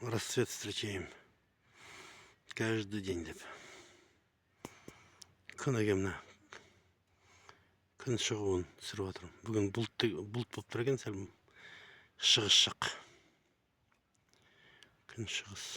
Рассвет встречаем каждый день деп. Күніге мына күн шығуын түсіріп жатырмын. Бүгін бұлт бұлт болып тұр екен, сәл шығыс жақ. Күн шығыс.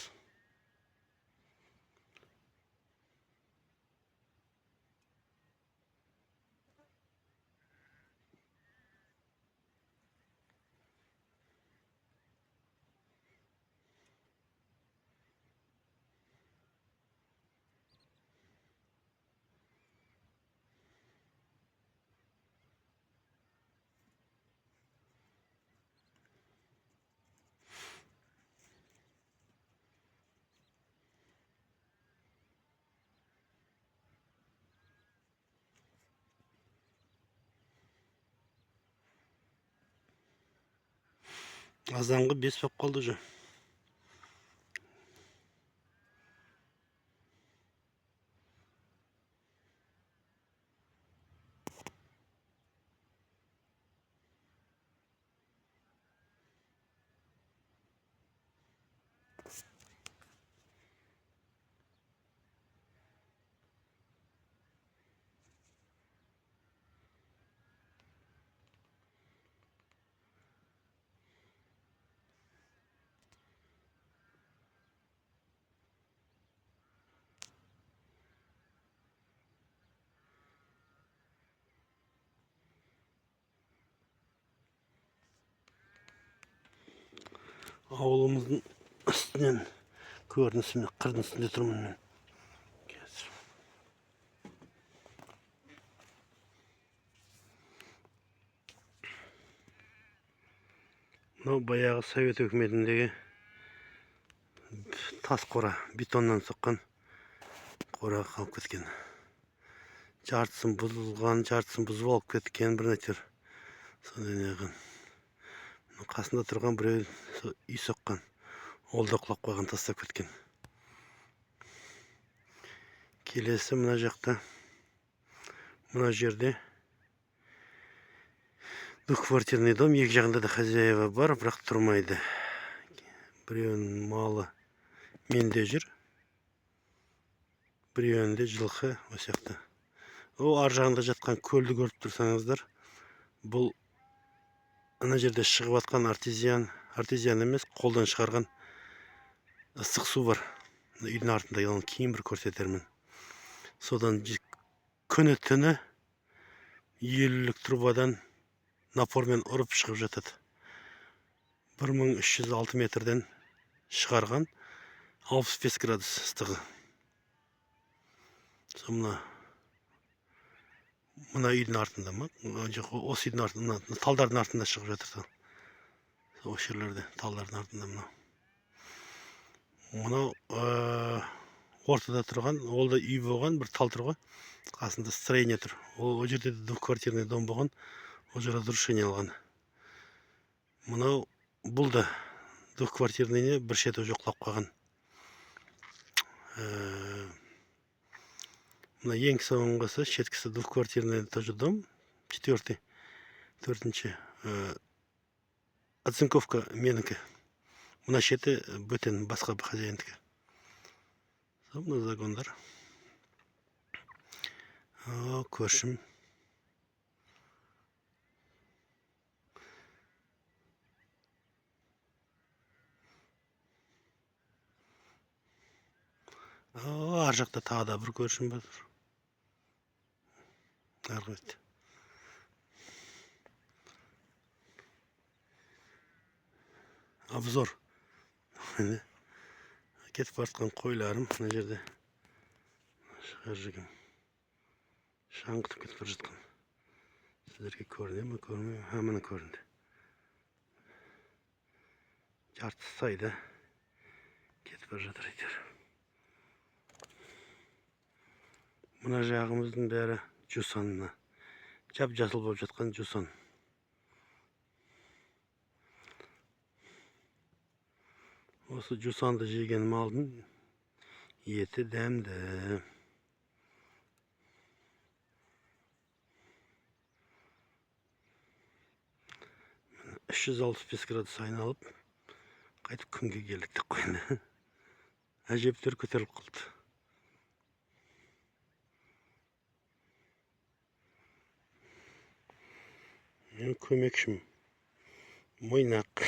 Азанғы 5 болып қалды уже. Ауылымыздың үстінен көрінісі, міне, қырдың үстінде тұрмын мен қазір. Мынау баяғы совет өкіметіндегі тас қора, бетоннан соққан қора қалып кеткен. Жартысын бұзылған, жартысын бұзып алып кеткен бір нәрселер. Сондай неғын. Қасында тұрған біреу үй соққан. Ол да құлап қойған, тастап кеткен. Келесі мына жақта, мына жерде двухквартирный дом, екі жағында да хозяева бар, бірақ тұрмайды. Біреуінің малы менде жүр, біреуінде жылқы осы жақта. О, ар жағында жатқан көлді көріп тұрсаңыздар, бұл ана жерде шығып жатқан артезиан, артезиан емес, қолдан шығарған ыстық су бар. Үйдің артында, оны кейін бір көрсетермін. Содан күні түні 50-лік трубадан напормен ұрып шығып жатады. 1306 метрден шығарған 65 градус ыстығы. Сол мына үйдің артында ма? Жоқ, осы үйдің артында, мына талдардың артында шығып жатыр. Сол осы жерлерде, талдардың артында мынау. Мынау ортада тұрған, ол да үй болған, бір тал тұр ғой. Қасында строение тұр. Ол жерде де двухквартирный дом болған, ол жер разрушение алған. Мынау бұл да двухквартирный, бір шеті уже құлап қалған. Мына ең соңғысы, шеткісі двухквартирный тоже дом, четвертый, төртінші. Оцинковка менікі. Мына шеті бөтен, басқа бір хозяиндікі. Сол мына загондар. О, көршім. О, ар жақта тағы да бір көршім бар. Арғы бетте. Обзор. Міне. Кетіп бара жатқан қойларым мына жерде. Шығар жігім. Шаңғытып кетіп бара жатқан. Сіздерге көріне ме, көрмей ме? Ха, міне көрінді. Жартысы сайда кетіп бара жатыр әйтеуір. Мына жағымыздың бәрі жусан, мына. Жап-жасыл болып жатқан жусан. Осы жусанды жеген малдың еті дәмді. 365 градус айналып, Қайтып күнге келдік деп қояйын. Әжептәуір көтеріліп қалды. Менің көмекшім Мойнақ.